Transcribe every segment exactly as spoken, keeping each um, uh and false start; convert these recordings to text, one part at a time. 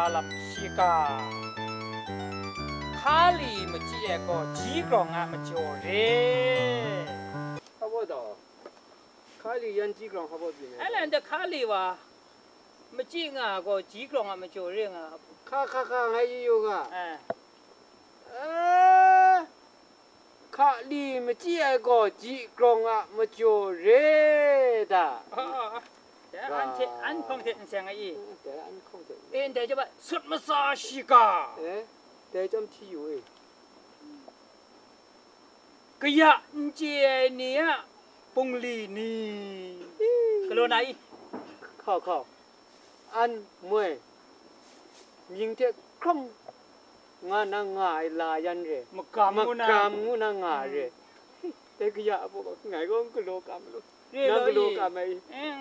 lam shiga, hka li machyi ai gaw ji grawng a majaw re. Hpa baw taw, hka li yan ji grawng hpa baw byin ai? Ai, lan de hka li wa, machyi nga gaw ji grawng a majaw re nga. Hka, hka, hka, ngai yu yu ga. Eh. Eh, hka li machyi ai gaw ji grawng a majaw re da. Ah, ah, ah. Dai an hte, an hpang hte n seng ai i? Dai an hpang hte. E, ndai chyawm a, sut matsa shiga. Eh, dai chyawm hti yu e. Kaya n chye ai ni a bungli ni. Galaw na i? Hkau, hkau. An moi, mying hte hkrum nga na nga ai la yan re. Magam ngu na. Magam ngu na nga re. Dai kaya a baw, ngai gaw n galaw kam lu. Re. Nang law galaw i? Kam ai. Eh,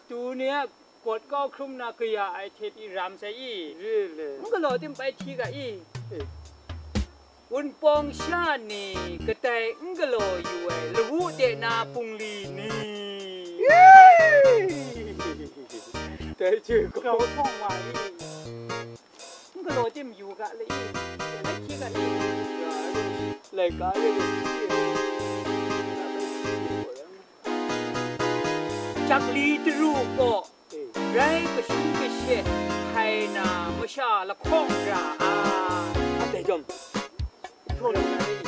tu ni a gawt kau hkrum na kaya ai hte pyi ram sai i? Re le. N galaw tim bai hti ga i? Eh. Wunpawng sha ni kadai n galaw yu ai lawu de na bungli ni. Dai hte gaw. Grau hpawng wa i, n galaw tim yu ga le i, bai hti ga i. Laika re. Jak li daru gaw. Rai kashun kashe hpai na masha lahkawng ra ai. Dai chyawm, hpraw lu na re i,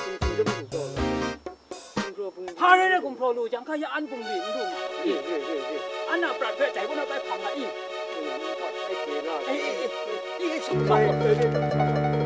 hpa rai rai gumhpraw lu jang, hka ya an bungli n lu ma. Re, re, re, re. An a prat hpe jai kaw na bai hpang ga i. Ai, ai, ai, ai, ai, shang, shang.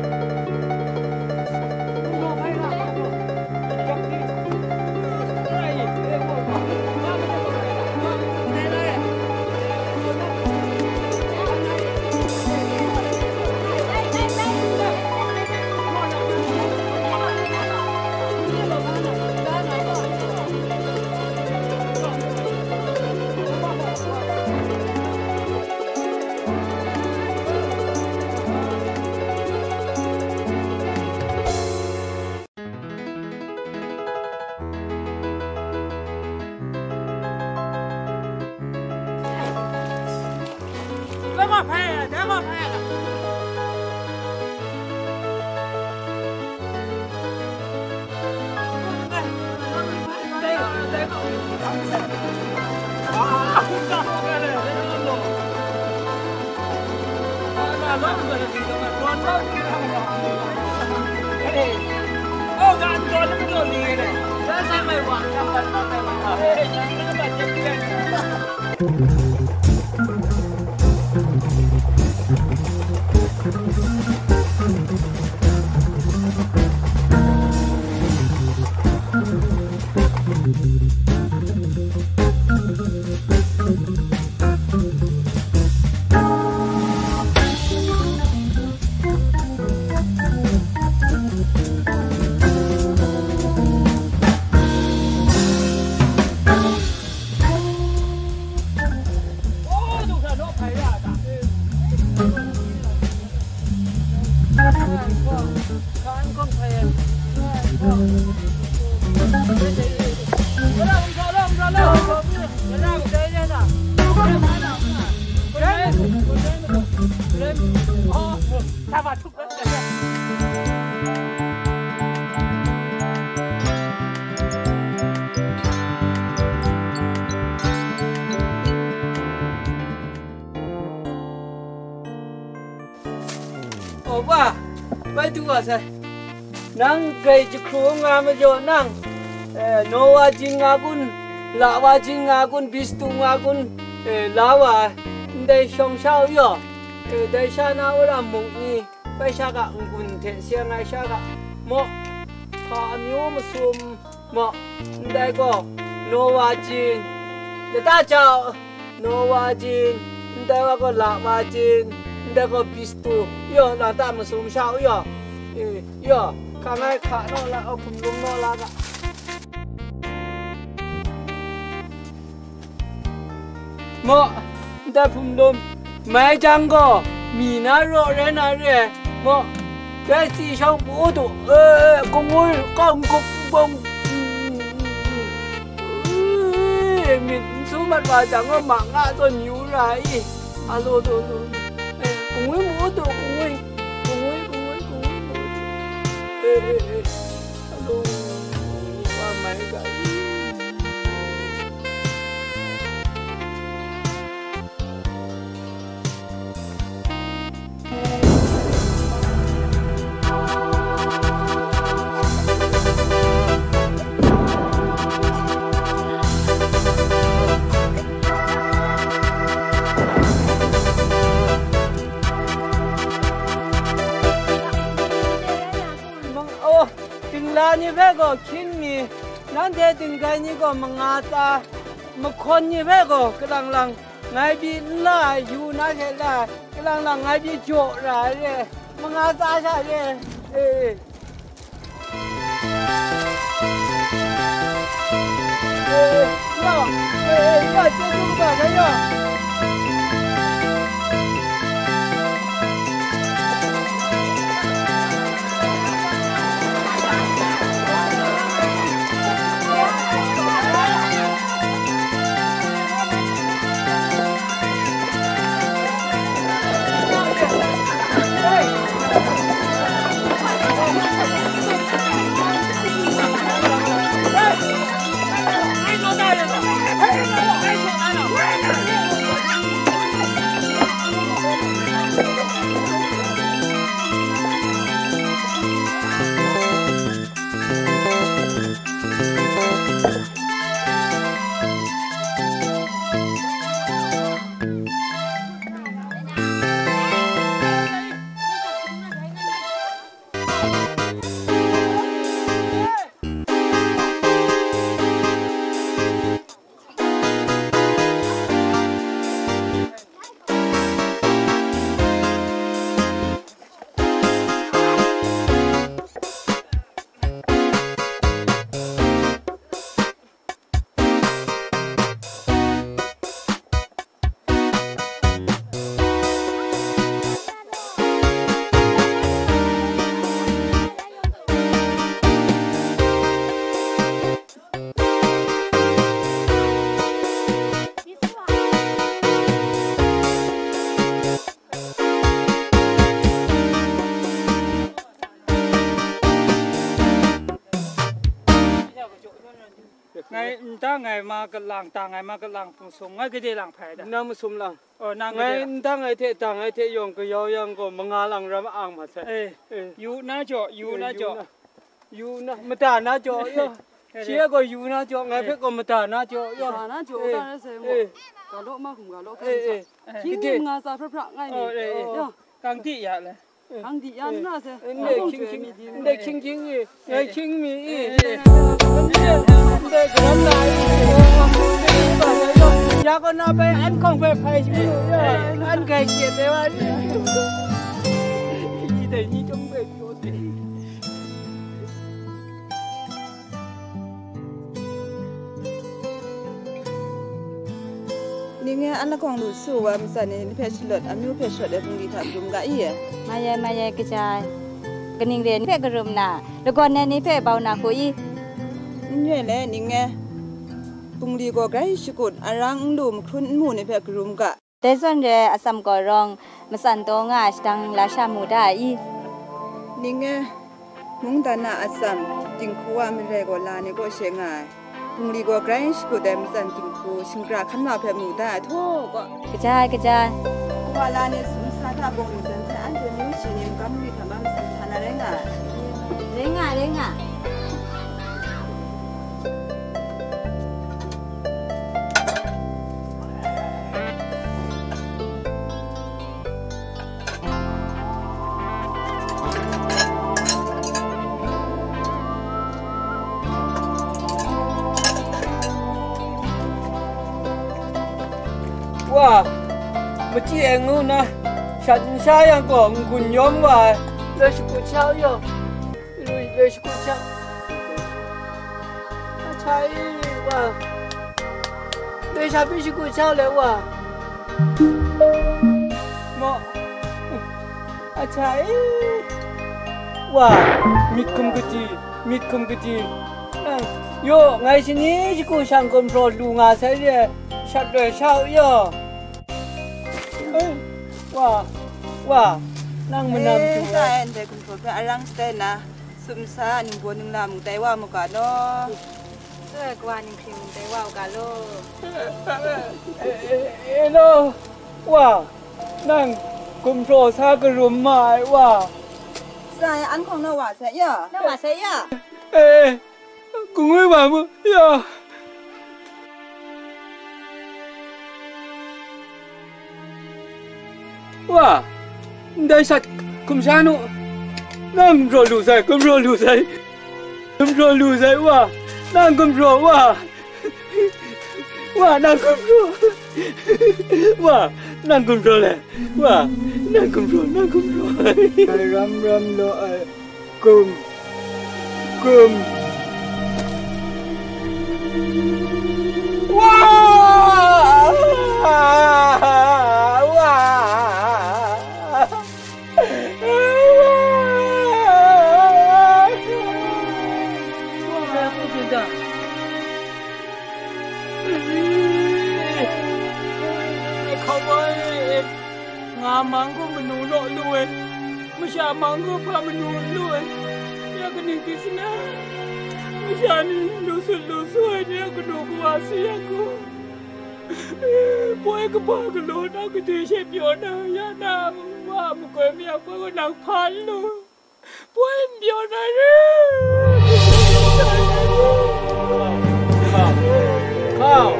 Opa, bai du wa sai. Nang grai jahkru nga majaw nang, eh, Nowa jin nga kun, Lawa jin nga kun, Bistu nga kun, eh, la wa ai. Ndai shawng sha u yaw, eh, dai sha na wora mung ni, bai sha ga n-gun hte seng ai sha ga, maw, hpa amyu masum, maw, ndai gaw, Nowa jin, lata jau, Nowa jin, ndai wa gaw, Lawa jin, ndai gaw, Bistu, yaw, lata masum sha u yaw, e, yaw, hka ngai hka naw la, a hkum lung naw la ga. Maw, ndai hpum lum mai jang gaw, mi na raw rai na re ai, maw, dai tsi shawng pu du, e, kungwi kawng gup bawng, e, myit n su mat wa jang gaw, ma nga tawn yu ra i, a law taw taw, e. Kungwi mu u tu, kungwi. Kungwi, kungwi, kungwi mu u tu. Eh, eh, eh. Alo, wa mai ga i. Oh, dingla ni hpe gaw hkying mi, nanhte dinggai ni gaw manga tsa, mahkawn ni hpe gaw kalang lang ngai pyi n la ai, yu na hte la ai, kalang lang ngai pyi jaw ra ai re, manga tsa sha re. Eh, eh. Eh, eh, ya, eh, eh, ya, chyeju kaba sha ya. Ngai nta ngai ma kalang, ta ngai ma kalang, hpung sum, ngai gade lang hpai da. Nang masum lang. Oh, nang ngai gade lang. Nta ngai hte ta ngai hte yawng kayau yang gaw, manga lang ram ang ma sai. Eh, eh, yu na jaw, yu eh, na yu jaw. Na. Yu na, mada na jaw yaw. Eh, shi eh. Gaw yu na jaw, ngai hpe gaw mada na jaw yaw. Mada na jaw, eh, ga rai sai mu. Eh. Ga law ma hkum ga law eh, hkum eh. Sa. Hkying ni manga tsa hpra hpra ngai ni. Oh, eh, eh. Yaw. Kang di ya le. Kang di ya na se. Eh, ndai hkying hkying, ndai hkying hkying i, ngai hkying mi i. Eh, eh. Ndai, ndai garam na i. Ya gaw na bai an hkawng hpe hpai shi mu yaw. An grai kye de wa. Shi dai ni chyawm bai pyaw de. Ning e an lakawng lu su wa matsan e ni hpe shalawt, amyu hpe shawt ai bungli hta karum ga i? Mai ai, mai ai, kaja ai. Kaning re ni hpe karum na, lagawn ai ni hpe bau na hku i? N re le, ning e bungli gaw grai shakut, arang n lu, mahkrun n mu ni hpe karum ga. Dai zawn re ai atsam gaw rawng matsan taw nga ai shadang la sha mu da ai i? Ning e, mungdan a atsam, dinghku a marai gaw la ni kaw she nga ai. Bungli gaw grai shakut ai matsan dinghku, shingkra hkan wa hpe mu da ai htaw gaw. Kaja ai, kaja ai. Wa la ni sumsa hta bawng lu jan hte, anhte myu shi ni magam mari hta ma matsan sa na rai nga ai. Rai nga ai, rai nga ai. Wa, machyi ai ngu na, shat n sha yang gaw, n-gun yawm wa ai, loi shakut sha u yaw. Loi, loi shakut sha. Ahtai, wa. Loi sha pyi shakut sha le, wa. Maw. Ahtai. Wa, myit hkum kaji, myit hkum kaji. Eh, yo, ngai shani shagu shang gumhpraw lu nga sai re, shat loi sha u yaw. Eh, wa. Wa, nang manam Eh, tu sa ai ndai gumhpraw hpe arang shatai nna, sumsa, ningbaw ningla mung tai wa mu ga law. Soi kawa ninghpring mung tai wa u ga law. E, e, e law, wa, nang gumhpraw sa karum ma ai, wa. Sa ai an hkawng naw wa sai ya? Naw wa sai ya? E, kungwi wa mu, ya. Wa, ndai sat hkum sha nu, nang gumhpraw lu sai, gumhpraw lu sai, gumhpraw lu sai, wa, nang gumhpraw, wa, wa, nang gumhpraw, wa, nang gumhpraw le, wa, nang gumhpraw, nang gumhpraw. Ngai ram ram law ai. Kum. Kum. Wa! Wa! Nga mang gaw manu naw lu ai, masha mang gaw hpa manu lu ai, ya kaning hte sina, masha ni lu sut lu su ai ni a kanu kawa si yang gaw, poi kaba galaw na kadai she pyaw na, ya na, wa makoi mayam gaw nang hpa n lu. Poi n pyaw na re. Hkau.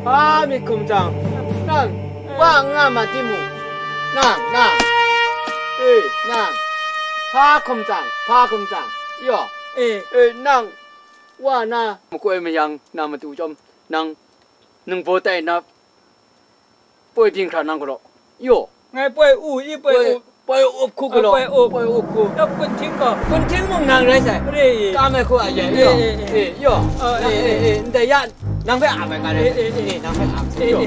Hpa myit hkum jang, nang wa n nga ma timung, nang, nang, e, nang, hpa hkum jang, hpa hkum jang, yaw, e, e, nang wa na makoi mayang na matu chyawm, nang ningbaw tai na poi byin hkra nang galaw. Yaw. Ngai poi u i, poi u. Poi up hku galaw. Poi up. Poi up hku. Dap kun hting gaw. Kun hting mung nang rai sai. Re i. Kam ai hku a yai. Yaw. E, e, e. E, yaw. E, e, e. Ndai ya, nang hpe am ai nga rai. E, e, e. E, nang hpe am sai. E, yaw. E,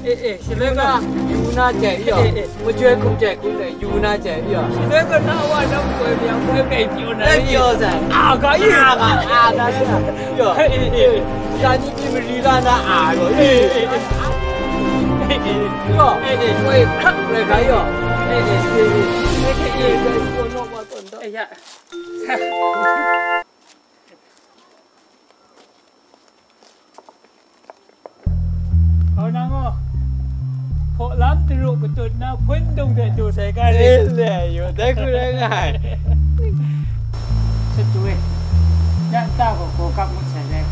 e, e. Shaloi ga. Yu na jai, yaw. E, e, e. Majoi hkum jai hku le, yu na jai, yaw. Shaloi ga na wa na poi byin, poi byin pyaw na. E, pyaw sai. A ga i. A ga, a ga, yaw. E, e, e. Ya ni Mari la na a gaw, e, e, e, e, e, yaw, e, e, koi hkrak rai ga yaw, e, e, e, e, e, e, e, e, e, ya. Hkau nang gaw, hpaw lam daru katut na hpun dung hte du sai ga ring. E le, yu, dai hku rai nga ai. Sut du e, ya nta gaw gaw gap ngut sai dai.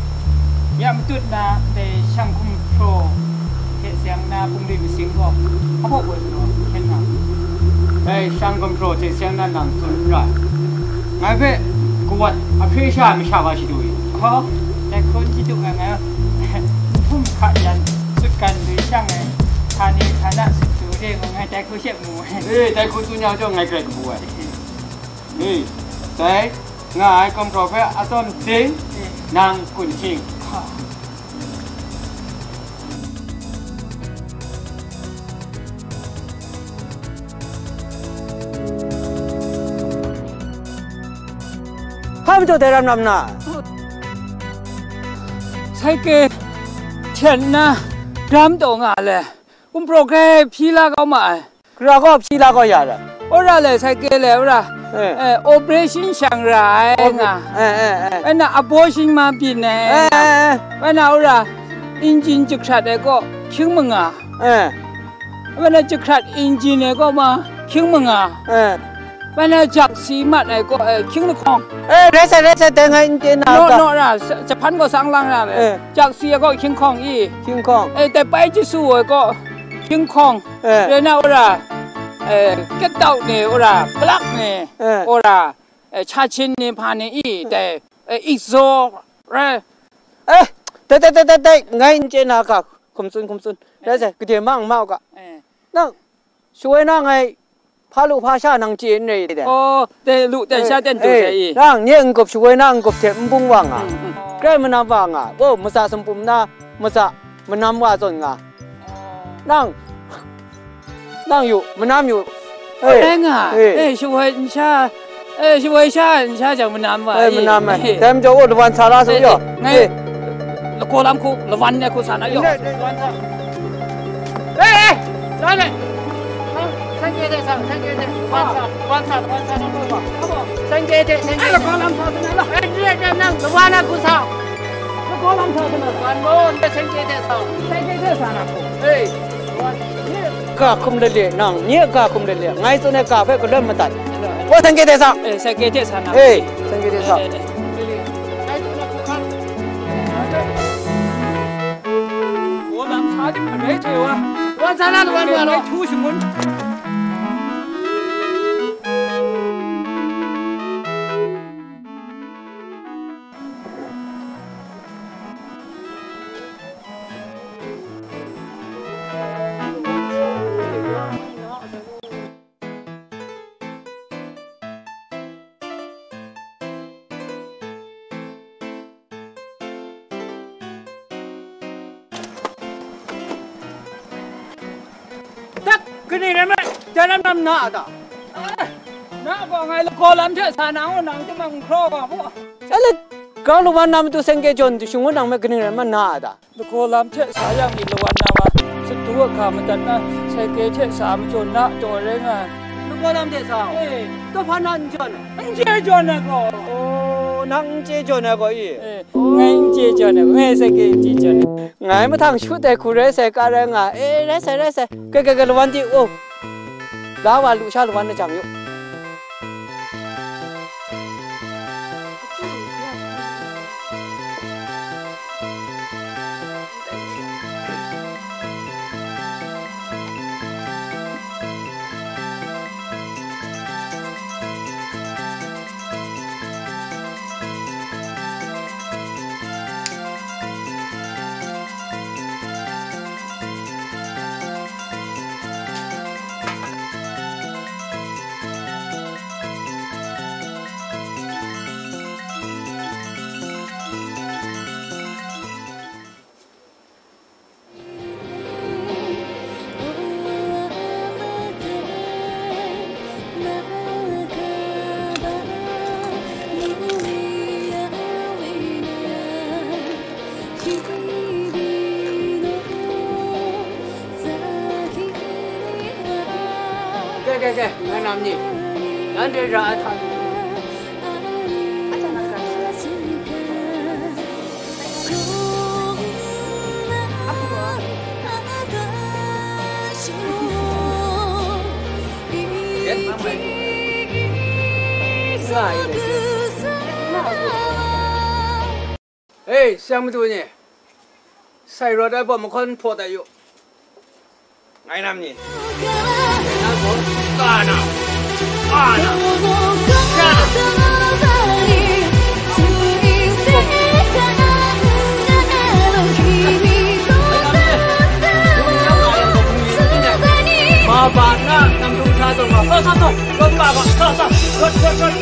Ya matut na, dai shang hkum hpraw hte seng na bungli masing gaw, hpa hpaw woi galaw hkyen nga. Dai shang hkum hpraw hte seng na nang tsun n ra ai. Ngai hpe kawat ahkre sha ai masha ga shadu i. Hkaw, dai hkun shadu ai ngai, hkum hka yan, sutgan lui shang ai, htani htana sut du re ngu ngai dai hku she mu ai. E, dai hku tsun yang chyawm ngai grai kabu ai. E, dai nga ai gumhpraw hpe atsawm ding, nang kun hting. Hpa majaw dai ram ram na? Saike hten nna gram taw nga le, gumhpraw grai hpyi la kau ma ai. Gara gaw hpyi la gaw ya ra? Wora le, saike le, wora, eh, eh, operation shang ra ai nga. Eh, eh, eh. Woi na abortion ma byin ai nga. Eh, eh, eh. Woi na wora, engine jahkrat ai gaw hkying manga. Eh. Woi na jahkrat engine ai gaw ma hkying manga. Eh. Woi na jak si mat ai gaw, eh, hkying lahkawng. Eh, rai sai, rai sai, dai ngai n chye na. Naw, naw ra, sa-, jahpan gaw sang lang ra me. Eh. Jak si ai gaw hkying hkawng i. Hkying hkawng. Eh, dai pai jasu ai gaw hkying hkawng. Eh. Rai na wora, eh, kyat dau ni wora, plak ni, eh, wora, eh, cha chin ni hpa ni i, dai, eh, ik zaw, rai. Eh, dai, dai, dai, dai, dai, ngai n chye na ga, hkum tsun, hkum tsun. Rai sai, gade ma n mau ga. Eh. Nang, shawoi na ngai, hpa lu hpa sha nang chye n rai dai. Oh, dai lu, dai sha, eh, ten du eh, sai i. Nang, nye n-gup, shawoi na n-gup hte n bung wa nga. Mm, mm. Grai manam wa nga. Oh, matsa sumpum na, matsa manam wa zawn nga. Nang, nang yu, manam yu. Eh, rai nga, eh, eh, shawoi nsha, eh, shawoi sha nsha jang manam wa, eh, eh, manam ai. Eh. Dai majaw, oh, lawan sa la su, eh, yaw. Eh, ngai, eh, lagaw lam hku, lawan ai hku sa na, yaw. Eh, eh, lawan sa. Eh, eh. Wane. Sengke hte sa, sengke hte, wan sa, wan sa, wan sa, sengke hte, sengke hte. Ai, ni e nang, lawan na hku sa. Wan mo, sengke hte sa. Sengke hte sa na hku. Hey. Ga hkum lale, nang, nye ga hkum lale, ngai tsun ai ga hpe galoi madat. Wa sengke hte sa. Eh, sengke hte sa na. Hey, sengke hte sa. Eh, eh, eh. Wa lam sa di ma rai te wa. Wan sa na, wan, wan, wan. Thu shangun. Tak, kaning rai nme, jan lam lam na a ta? Eh, na gaw ngai lagaw lam hte sa nang, nang timang n hkraw ga hpu. Ele, grau lawan na matu sengke jawn shangun nang me kaning rai nme na a ta? Lagaw lam hte sa yang mi lawan na ma, sadu a ga madat na, sengke hte sa majaw na taw rai nga ai. Lagaw lam hte sa? Eh. Taw hpa na n jawn ai? N chye jawn ai gaw. Oh, nang n chye jawn ai gaw i? Eh, ngai n chye jawn ai, ngai sengke n chye jawn ai. Ngai mahtang shu tai hku rai sai, ka rai nga. Eh, rai sai, rai sai. Kai, kai, kai, lawan di, oh. La wa lu sha lawan na jang yu. Ke, ke, ke, ngai nam ni, nanhte ra ai hta lu. Hei, seng madu ni, sai rawt ai bawm mahkawn hpaw tai yu. Ngai nam ni. Nang gaw ka na, ka na, sha na, sha na. Ma ba na, nang dung sa taw ma. Sa, sa, sa. Rawt ka ba. Sa, sa. Rawt, rawt, rawt.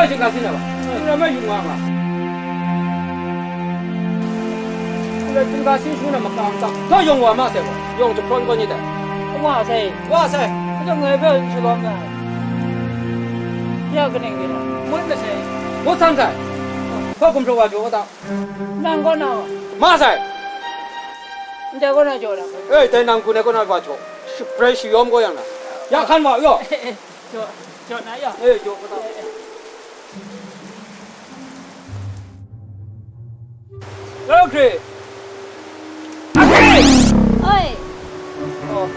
Htingga sin ai wa, htingga mai yung nga nga. Htingga sin shu na makam tam, taw yawng wa ma sai wa, yawng jahprawn gaw ni dai. Wa sai. Wa sai. Ka jang ngai hpe shalawm na. Ya kaning ni na? Ngut masai. Ngut san sai. Hpa gumhpraw wa jaw wa ta. Nang kaw na? Ma sai. Ndai kaw na jaw na? E, dai nang gun ai kaw na wa jaw. Shi-, brai shayawm gaw yang na. Ya hkan wa yaw. Jaw, jaw na ya. E, jaw wa ta. Hello, Chris. Oi. Oh,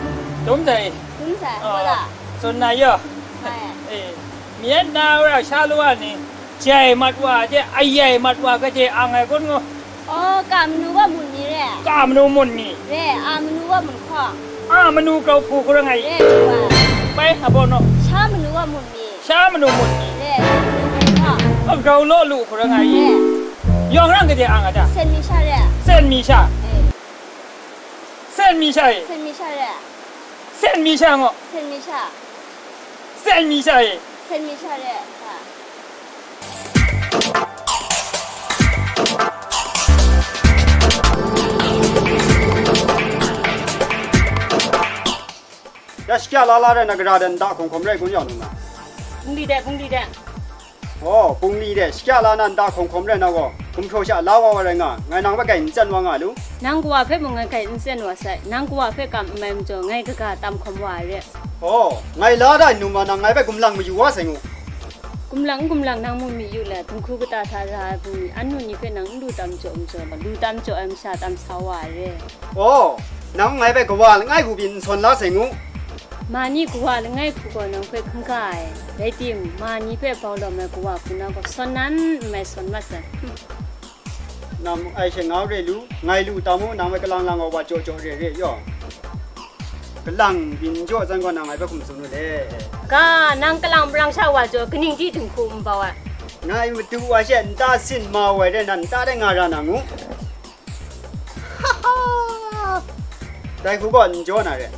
dum dai. Dum dai, oh, wala. Sun na ya. Hai. Eh, miet na ura sha lu wa ni, jai mat wa je, ayai mat wa ka je, ang ai kun ngo. Oh, ka manu wa mun ni re. Ka manu mun ni. Re, a manu wa mun hkawng. A manu grau hku hku ra ngai. Re, wa. Bai, a bo no. Sha manu wa mun ni. Sha manu mun ni. Re, a grau lo lu hku ra ngai. Re. Yawng rang kaje ang a ta? Sen mi sha re. Sen mi sha. Eh. Sen mi sha e. Sen mi sha re. Sen mi sha ngo. Sen mi sha. Sen mi sha e. Sen mi sha re. Ha. Ya shakya la la rai na, gara dan da hkawm hkawm rai kun yau nna. Bungli de, bungli de. Oh, bungli de, shakya la na nta hkawm hkawm rai na gaw, gumhpraw sha la wa wa rai nga, ngai nang hpe kai n tsyan wa nga lu. Nang kawa hpe mung ngai kai n tsyan wa sai, nang kawa hpe kam n mai majaw, ngai kaga tam hkawm wa ai re. Oh, ngai la da ai num wa nang ngai hpe gumlang mayu wa sai ngu. Gumlang n gumlang nang mu mi yu le, dinghku kata hta ra ai bungli, anu ni hpe nang n lu tam jaw majaw, lu tam jaw ai masha tam sa wa ai re. Oh, nang ngai hpe kawa langai hku byin n sawn la sai ngu. Ma ni kawa langai hku gaw nang hpe hkungga ai, rai tim, ma ni hpe bau lawm ai kawa hku na gaw, sawn nan n mai sawn mat sai. Hum. Nang ai she ngau re lu, ngai lu tam u, nang hpe kalang lang gaw wa jaw jaw re re yaw. Kalang byin jaw zan gaw nang ngai hpe hkum tsun u le. Ga, nang kalang brang sha wa jaw, kaning di dinghku n bau ai? Ngai madu wa she nta sin ma wai re nan, nta de nga ra na ngu. Dai hku gaw n jaw na re.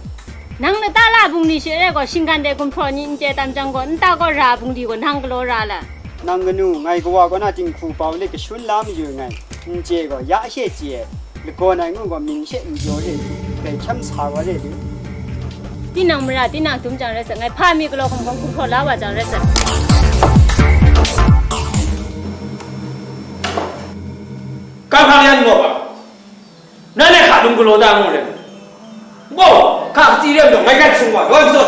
Nang lata la bungli she re gaw, shinggan de gumhpraw ni n chye tam jang gaw, nta gaw ra bungli gaw nang galaw ra la. Nang kanu, ngai kawa kaw na dinghku bau let kashun la mayu ngai, n chye gaw, ya she chye, lagawn ai ngu gaw, mying she n jaw re, dai hkyam sa wa re lu. Tinang mara, tinang dum jang rai sa, ngai hpa mi galaw hkawm hkawm gumhpraw la wa jang rai sa. Kang hkang yan gaw ba? Nanhte hka lung galaw da ngu re. Bo, hka katsi re majaw, ngai hkrai sung wa, loi majaw.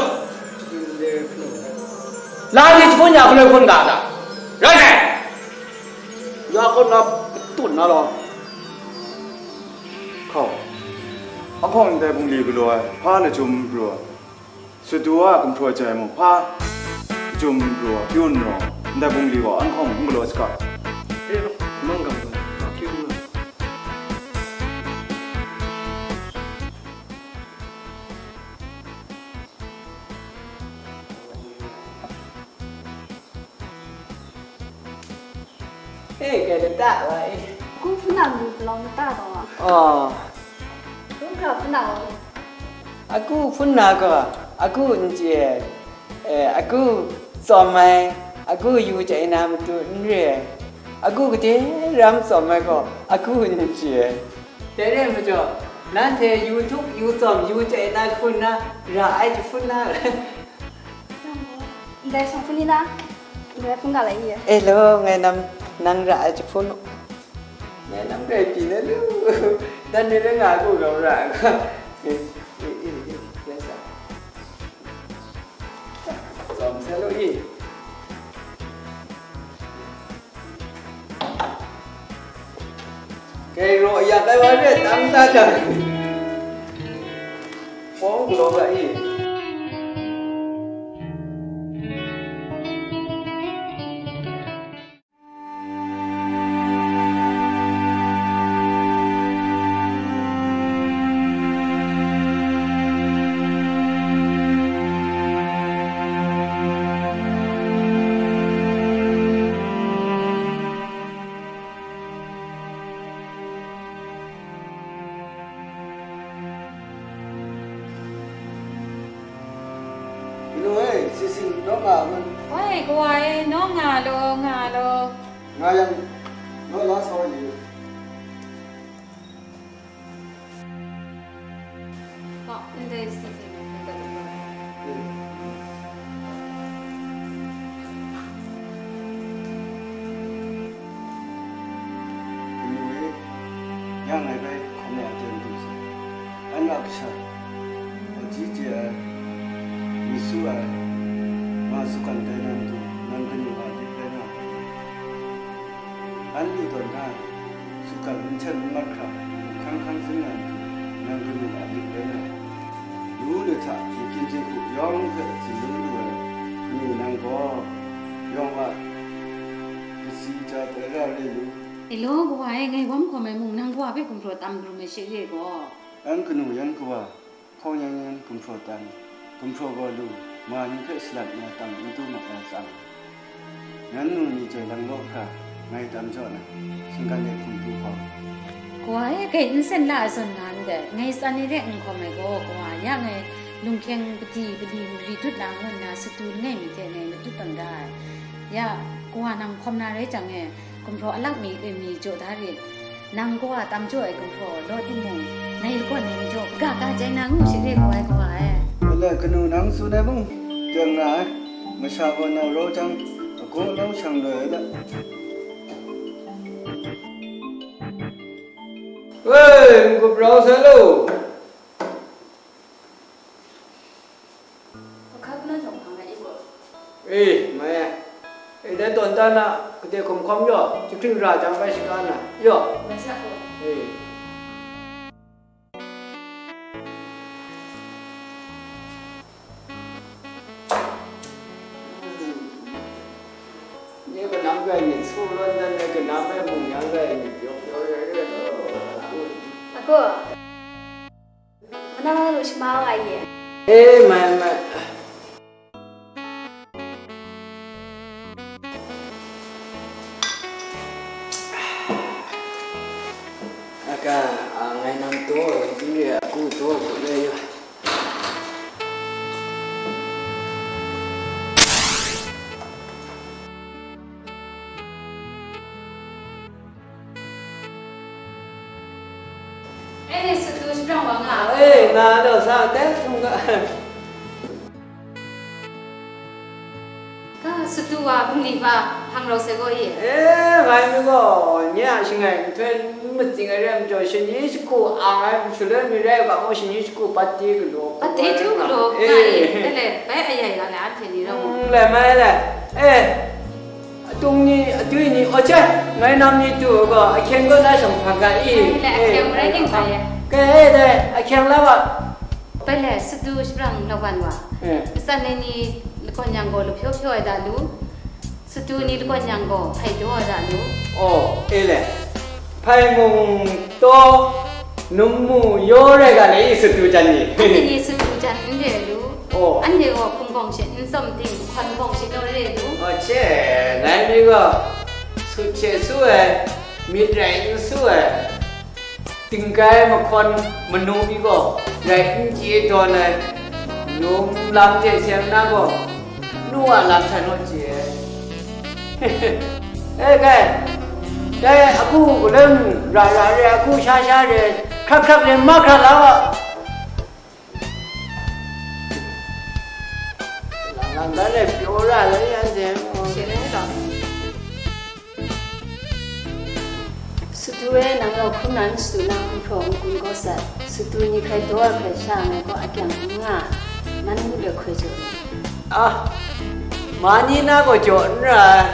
La ni jahpun ya galoi hkun ga ta? Rai sai. Ya kaw na patut na law. Hkaw, ahkawng ndai bungli galaw ai, hpa lachyum pru ai. Sut du wa, gumhpraw jai mung hpa, jum pru wa, pyu n rawng, ndai bungli gaw an hkawng n galaw saga. E, manggang gaw, akyu nga. E, kai lata wa e. Ku hpun na matu palawng lata taw wa. Oh. Ku hkra hpun na wa. Aku hpun na gaw, aku n chye ai. E, aku tsawm ai, aku yu chye ai na matu n re ai. Aku gade ram tsawm ai gaw, aku n chye ai. Dai re ai majaw, nanhte yu htup, yu tsawm, yu chye ai na jahpun na, ra ai jahpun na. Ndai shawng hpun ni na? Ndai hpun ga lai i? E lo, ngai nam nang ra ai jahpun. Ngai nam grai pyi na lu. Dan ni rai nga, aku gam ra ai. E, e, e, e, rai sa. Tsawm sa lu i. Kai raw yak ai wa re, tam ta jang. Pawng galaw ga i. Sing naw nga a kun? Wai, kawa e, naw nga law, nga law. Nga yang, naw la sa wa yu. Kaw, ndai sisi na hpe dat ai. Kanu e, ya ngai bai hkawm ya ai aten du sai. An a kasha, aji chye ai, mi su ai, ma su kan tai na matu, nang kanu a lit rai na. An lu tawn hta, sutgan n hten n mat hkra, hkang hkang zing na matu, nang kanu a lit rai na. Lu le hta, makyin hte hku yawng hpe tsin lung lu ai, kanu nang gaw, yawng a, kasi ja tai ra re lu. E law, kawa e, ngai wam hkawm ai mung, nang kawa hpe gumhpraw tam krum ai she re gaw. An kanu yan kawa, hkawng yan yan gumhpraw tam, gumhpraw gaw lu, ma ni hpe salat na tam n tu mat ai atsam, nan nu ni jai lang law hkra, ngai tam jaw na, shinggan de hkum du hkawm. Kawa e, kai n sen la ai zawn nga ndai, ngai tsan ni de n hkawm ai gaw, kawa, ya ngai lunghkyeng padi padi mari dut na ngu nna, satu langai mi hte ngai matut tawn da ai. Ya, kawa nang hkawm na rai jang e, gumhpraw alak mi, e mi jaw da rit. Nang kawa tam jaw ai gumhpraw law timung, ngai lagawn nang jaw kaga ga jai na ngu shi re, kawa e, kawa e. Ele, kanu nang tsun ai mung, teng nga ai, masha gaw nau rau jang, agaw nau shang loi ai le. Woi, n-gup rau sai lo. Hkap na jawng hpang ai i gaw. E, mai ai. E, dai tawn dan a, kade hkum hkawm yaw, jahkring ra jang bai shaga na, yaw. Mai sa gaw. E. Nye kanam rai myit, su lawn dan e kanam rai mung yang rai myit, pyaw pyaw rai rai law. Ako. Manang lu shama wa ye. E, mai, mai. Aka, a, ngai nang taw, n re a, ku taw, ku le yaw. Anhte sut tu shabrang wa nga. E, nga taw sa, teng htung ga. Ka sut tu wa bungli hpa hpang rau sai gaw i? E, ngai mi gaw, nye a shangai nhtoi n matsing ai rai majaw, shani shaku ang ai shaloi mi rai u ga, ngu shani shaku pat de galaw. Pat de htu galaw, e, nga i, dai le, bai ayai nga le, anhte ni rau. Mm, lai mai le. E, atung ni, atui ni, o che, ngai nam ni tu gaw, ahkyeng kaw na shang hpang ga i. Ngai le, ahkyeng rai ning hpa ye. Kai dai, ahkyeng la wa. Bai le, sut tu shabrang lawan wa. E. Matsan ai ni lakawn yang gaw, lahpyaw pyaw ai da lu. Sut tu ni lakawn yang gaw, hpai daw ai da lu. O, e le. Hpai mung taw, num mu yaw rai ga le i, sut tu jan ni. Anhte ni sut tu jan n re lu. O. Anhte gaw hpung hpawng she n tsawm ting, hkawn hpawng she naw re lu. O, che, ngai mi gaw, sut she su ai, myit rai n su ai. Tingkai mahkawn manu mi gaw rai n chye dawn ai, num lam hte seng na gaw, nu a lam hta naw chye ai. E kai, dai ahku galem ra ra re, ahku sha sha re, hkrak hkrak re, mahkra la wa. Lang dan e pyaw ra lai yan de. She rai taw. Sut tu e nang rau hkrum na n shadu na, gumhpraw n-gun gaw sat. Sut tu ni hkrai daw ai hkrai sha ai gaw akyang n nga, man ngu let hkoi jaw ai. Ah, ma ni na gaw jaw n ra ai.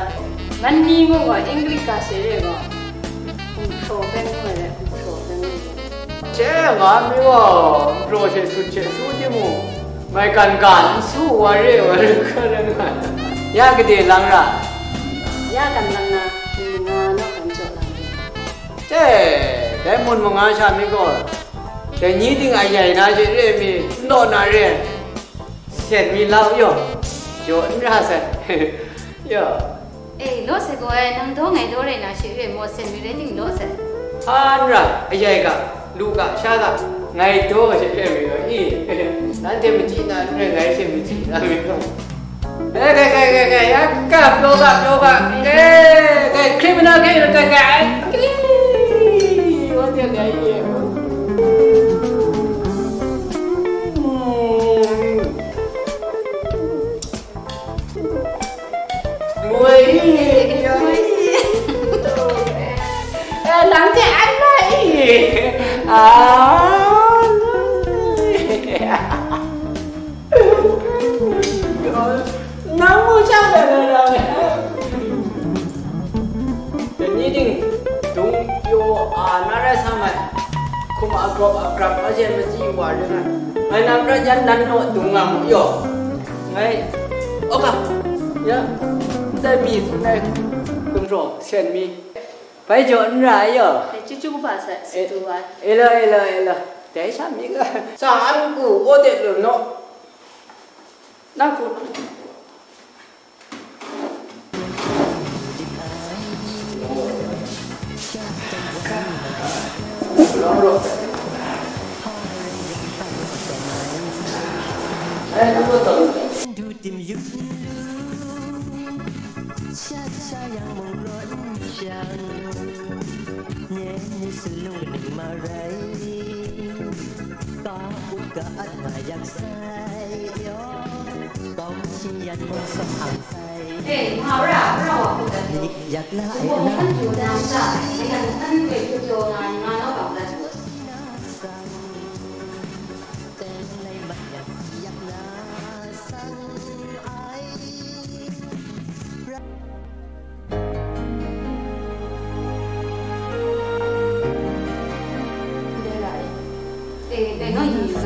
Man ni mung gaw English ga she re gaw, gumhpraw hpe ngu ai rai, gumhpraw hpe ngu ai. Che, nga mi gaw, gumhpraw she sut she su timung, maigan ga n su wa re, wa re hkra rai nga. Ya gade lang ra? Ya kan lang na, mun manga naw kan jaw lang re. Che, dai mun manga sha mi gaw, dai ni ting a yai na she re mi, n law na re. Sen mi lau yaw, jaw n ra sai. Yaw. E, law sai gaw ai, nang daw ngai daw rai na she re maw, sen mi rai ting law sai. Hpa n ra, ayai ga, lu ga, sha ga, ngai daw she re mi gaw i. Nanhte machyi na n rai, ngai she machyi na mi gaw. Kai, kai, kai, kai, kai, ya, ka, pyaw ga, pyaw ga, kai, kai, hkrit mana, kai, kai, kai, kai, wa, ja, kai, ye. Woi, ya. Eh, lang te an mai. Ah. Nang mu sha da da da. Dai ni ting dung pyaw a na rai sa mai. Hkum a gawp a grap a jen matsi wa ring ai. Ngai nang prat yan nan naw dung nga mu yaw. Ngai, oka, ya, ndai mi hpung ai gumhpraw sen mi. Bai jaw n ra ai yaw. Dai chyeju kaba sat, eh, si tu ai. Elo, elo, elo. Dai sha mi ga. Sa an ku, o de lu naw. Nang ku.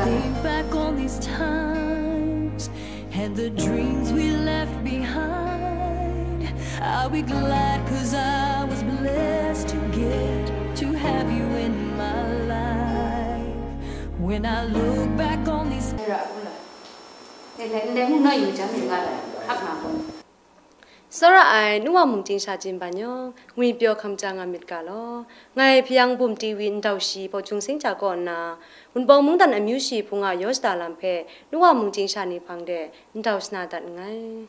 Think back on these times and the dreams we left behind. I'll be glad 'cause I was blessed to get to have you in my life. When I look back on these Tsawra ai, nu wa mung ting sha jin ban yawng, ngwi pyaw hkam ja nga myit ga law. Ngai hpayang bum ti wi ndau shi Bawjung Singja kaw nna, Wunpawng mungdan amyu shi hpung a yaw shada lam hpe, nu wa mung ting sha ni hpang de ndau shana dat nngai.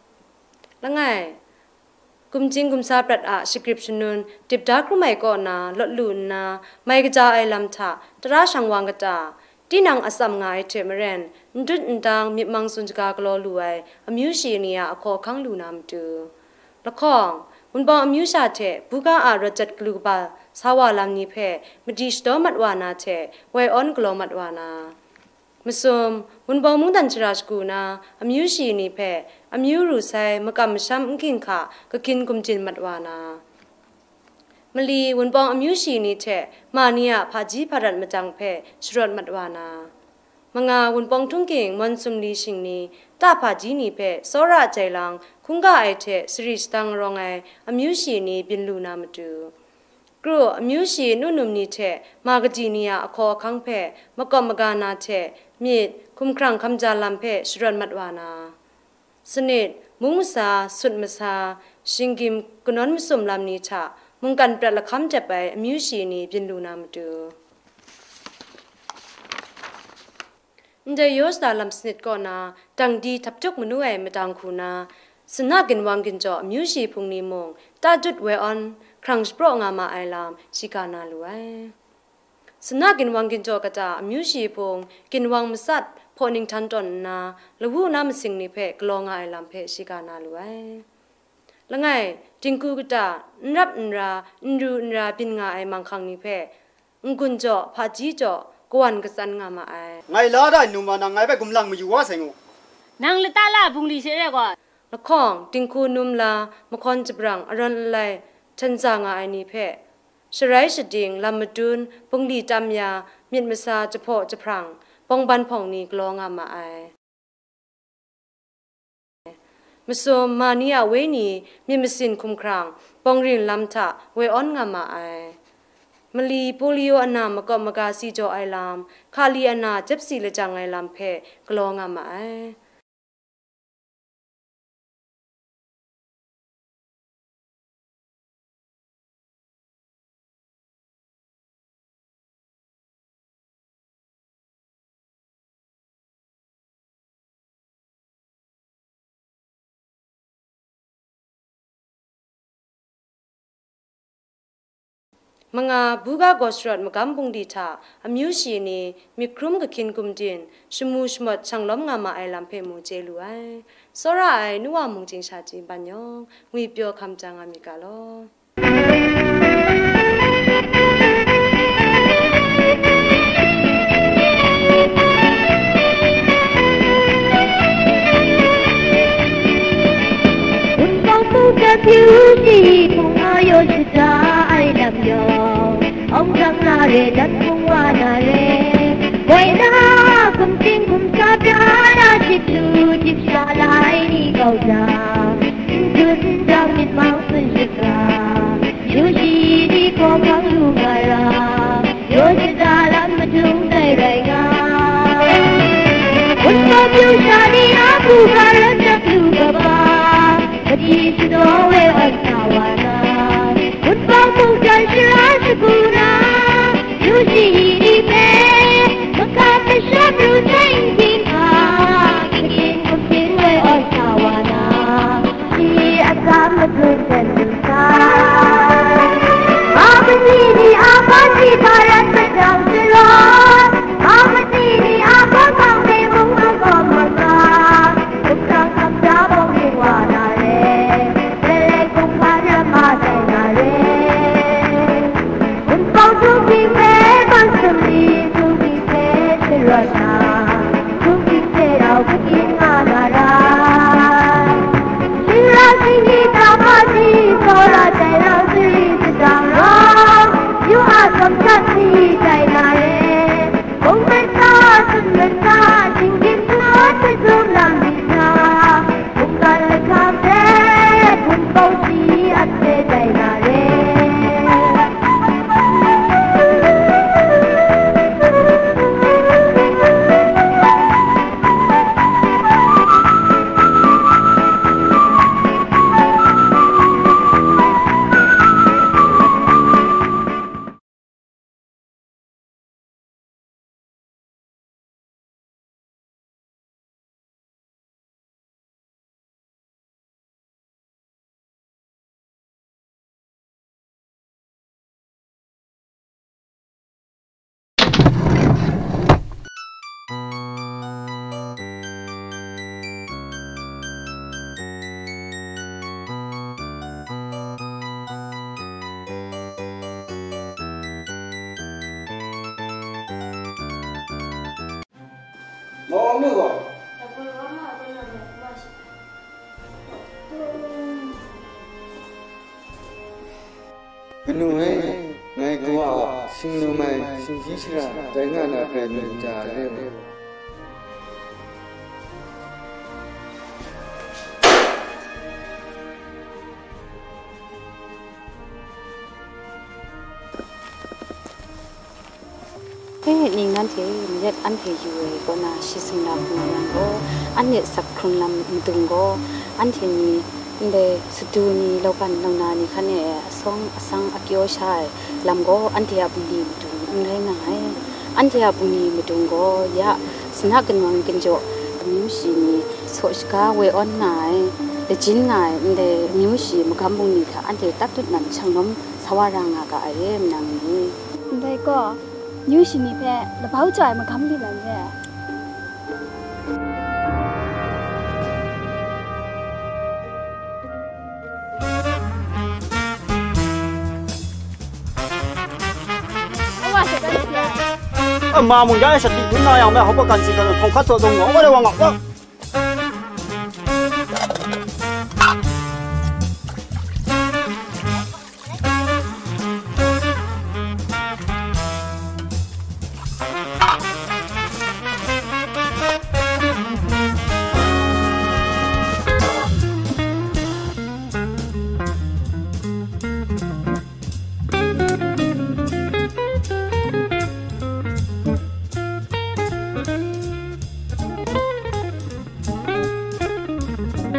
Langai, gumjing gumsa prat a shagrip shanun, dip da hkrum ai kaw na lawt lu nna, mai kaja ai lam hta, tara shang wang kata, tinang atsam nga ai hte maren, n dut n dang myit mang tsun shaga galaw lu ai amyu shi ni a ahkaw ahkang lu na matu. Lahkawng, Wunpawng amyu sha hte buga a rawt jat galu kaba sa wa lam ni hpe madi shadaw mat wa na hte woi awn galaw mat wa na. Masum, Wunpawng mungdan shara shagu na, amyu shi ni hpe, amyu ru sai, makam masham n ginhka, kakin gumjin mat wa na. Mali, Wunpawng amyu shi ni hte, ma ni a hpaji hparat madang hpe sharawt mat wa na. Manga, Wunpawng htungging, mawn sumli shingni, ta hpaji ni hpe, tsawra jai lang, hkungga ai hte sari shadang rawng ai, amyu shi ni byin lu na matu. Kru, amyu shi nu num ni hte ma kaji ni a ahkaw ahkang hpe makawp maga na hte myit, hkumhkrang hkamja lam hpe sharawt mat wa na. Sanit, mung masa, sut masa, shinggyim kanawn masum lam ni hta mungkan prat lahkam dep ai amyu shi ni byin lu na matu. Ndai yaw shada lam sanit kaw na, dang di htap tuk manu ai madang hku na, sana ginwang ginjaw amyu shi hpung ni mung, ta dut woi awn, hkrang shapraw nga ma ai lam, shiga na lu ai. Sana ginwang ginjaw kata amyu shi hpung, ginwang matsat, hpaw ninghtan tawn nna, lawu na masing ni hpe galaw nga ai lam hpe shiga na lu ai. Langai, dinghku kata, n rap n ra, n ru n ra byin nga ai manghkang ni hpe, n-gun jaw, hpaji jaw, kawan katsan nga ma ai. Ngai la da ai num wa nang ngai hpe gumlang mayu wa sai ngu. Nang lata la bungli she re gaw. Lahkawng, dinghku num la, mahkawn jabrang, arawn alai, hten za nga ai ni hpe, sharai shading, lam madun, bungli tam ya, myit masa, jahpaw jahprang, bawngban hpawng ni galaw nga ma ai. Masum, ma ni a wenyi, myit masin hkumhkrang, bawngring lam hta woi awn nga ma ai. Mali, polio ana makawp maga si jaw ai lam, hkali ana jep si lajang ai lam hpe galaw nga ma ai. Manga, buga gaw sharawt magam bungli hta amyu shi ni myit hkrum kahkyin gumdin, shamu shamawt shanglawm nga ma ai lam hpe mung chye lu ai. Tsawra ai nu wa mung chyingsha chyi ban yawng, ngwipyaw hkam ja nga myit ga law. Wunpawng hpung jahpyu shi hpung a yaw shada ai lam yawng, awng jang na re, dan hpung wa na re, woi na, hkum ting hkum sa bra na, jip lu jip sha lai ni kau jang, n dun n dang myit mang tsun shakra, yu shi ni hkawhkang lu nga ra, yaw shada lam madung dai rai nga. Wunpawng pyu sha ni a hku ga ran jak lu kaba, madi shadaw woi awn sa wa na, wunpawng mungdan shara shagu na, yu shi ni hpe, makat masham ru sai n hpyi hkang, kaning gumhpyin woi awn sa wa na, shi a tsam madun dan lu sai. Amasi ni a hpa shi hpa ran majang sharawt, amasi ni a hpa hpang hpe mung magawm maga, gumhpraw hkam ja bawng ning wa na re, leleng hkungga ram ma tai na re. Wunpawng htung hpyi hpe, ban sumri htung hpyi hpe sharawt na, htung hpyi hte rau hkungyin nga na ra. Shingra shingnyi hta hpa shi, tsawra tai rau sari sadang rawng, yu a tsawm sat si tai na re. Bung masa, sun masa, shinggyim hta hte zum lam myit hta, mungkan lahkam hte, hpung pawng shi a hte tai na re. Mawng nu gaw? Kanu e, ngai kawa a shinglum ai shinggyim shara tai nga na hkrai myit ja re u. E, ning nanhte mayat anhte yu ai kaw na shi sumla hpung yang gaw, anhte sak hkrung lam madung gaw, anhte ni ndai sadu ni, laugan launa ni hkan e asawng asang akyaw sha ai lam gaw, anhte a bungli madung n rai nga ai. Anhte a bungli madung gaw, ya, sana kanwang kanjaw amyu shi ni saw shaga woi awn nga ai, lajin nga ai, ndai amyu shi magam bungli hta anhte tat dut nan shanglawm sa wa ra nga ga ai, manang ni. Ndai gaw, amyu shi ni hpe labau ja ai magam li lam re ai. Ama mung ya sha ti dun na yang me, hawk kan si kan hkawng hkat taw zong ngawk wa le wa ngawk wa.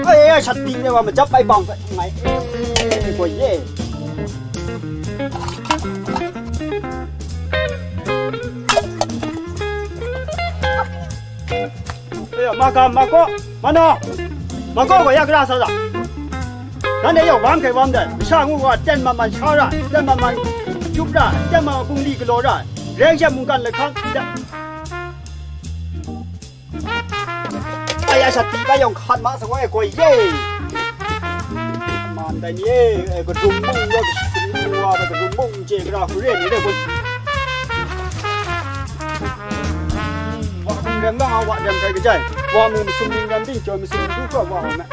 Ai, ai, shat di re wa, majap ai bang ngai. Eh, koi ye. Eh, ma ga, ma ko, ma no. Ma ko, ko ya gra sa da. Nan de ya wang kai wang da. Sha ngu wa, ten ma man sha ra, ten ma man. Chyup ra, chyam ma bungli galaw ra, reng sha mungkan lahkang, ya. Ai, ya sha, ti bai yawng hkat ma sa wai, goi ye. Man dai ni e, e, kadum mung wa, kadum mung wa, kadum mung je, gara hku re ni re, goi. Wa hkum rem lang a, wa rem kai kajai. Wa mu masum ning rem ting, joi masum du hkra wa wa me.